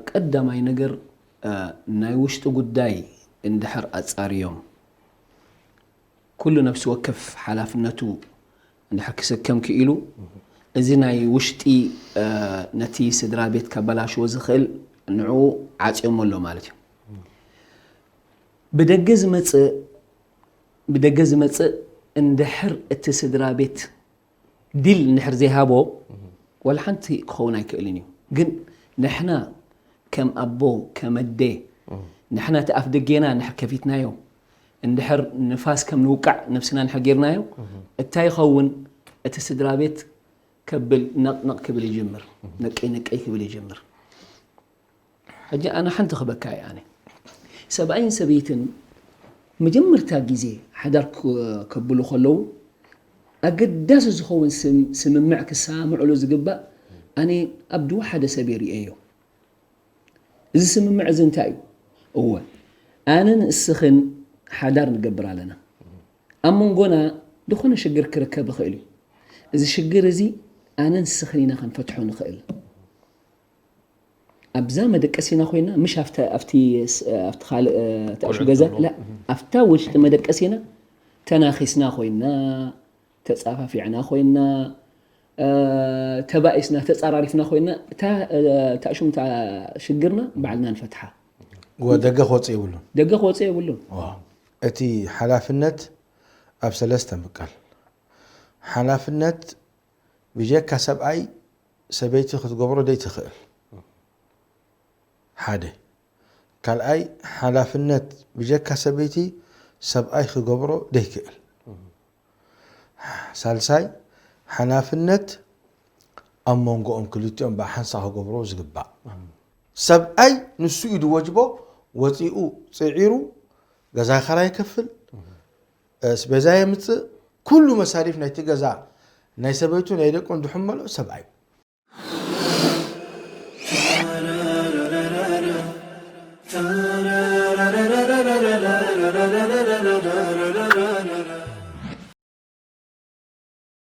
ቀዳማይ ነገር ናይ ውሽጢ ጉዳይ እንድሕር ኣጻርዮም ኩሉ ነፍሲ ወከፍ ሓላፍነቱ እንድሕር ክስከም ክኢሉ፣ እዚ ናይ ውሽጢ ነቲ ስድራ ቤት ከበላሽዎ ዝኽእል ንዕኡ ዓጽዮሞ ኣሎ ማለት እዩ። ብደገ ዝመጽእ ብደገ ዝመጽእ እንድሕር እቲ ስድራ ቤት ዲል እንድሕር ዘይሃቦ ዋላ ሓንቲ ክኸውን ኣይክእልን እዩ። ግን ንሕና ከም ኣቦ ከም ኣደ ንሕና እቲ ኣፍ ደጌና እንድሕር ከፊትናዮ እንድሕር ንፋስ ከም ንውቃዕ ነብስና እንድሕር ጌርናዮ እንታይ ይኸውን? እቲ ስድራ ቤት ከብል ነቕነቕ ክብል ይጅምር፣ ነቀይ ነቀይ ክብል ይጅምር። ሕጂ ኣነ ሓንቲ ክበካ እየ። ኣነ ሰብኣይን ሰበይትን መጀመርታ ግዜ ሓዳር ከብሉ ከለዉ ኣገዳሲ ዝኸውን ስምምዕ ክሰማምዕሉ ዝግባእ ኣነ ኣብ ድዋ ሓደ ሰብ የርእየዮ። እዚ ስምምዕ እዚ እንታይ እዩ? እወ ኣነን እስኽን ሓዳር ንገብር ኣለና። ኣብ መንጎና ዝኾነ ሽግር ክርከብ ይኽእል እዩ። እዚ ሽግር እዚ ኣነን እስኽን ኢና ክንፈትሖ ንኽእል። ኣብዛ መደቀሲና ኮይና ምሽ ኣብቲ ኣብቲ ካልእ ተእሹ ገዛ ላ ኣብታ ውሽጢ መደቀሲና ተናኺስና ኮይና ተጻፋፊዕና ኮይና ተባኢስና ተጻራሪፍና ኮይና እታ ታእሹም ሽግርና ባዕልና ንፈትሓ። ወደገ ክወፅእ የብሉን። ደገ ክወፅእ የብሉን። እቲ ሓላፍነት ኣብ ሰለስተ ምቃል። ሓላፍነት ብጀካ ሰብኣይ ሰበይቲ ክትገብሮ ደይትኽእል ሓደ። ካልኣይ ሓላፍነት ብጀካ ሰበይቲ ሰብኣይ ክገብሮ ደይክእል። ሳልሳይ ሓላፍነት ኣብ መንጎኦም ክልቲኦም ብሓንሳ ክገብሮ ዝግባእ። ሰብኣይ ንሱ እዩ ድወጅቦ ወፂኡ ፅዒሩ ገዛ ክራይ ይከፍል፣ ኣስቤዛ የምፅእ፣ ኩሉ መሳሪፍ ናይቲ ገዛ ናይ ሰበይቱ ናይ ደቁ እንድሕመሎ ሰብኣይ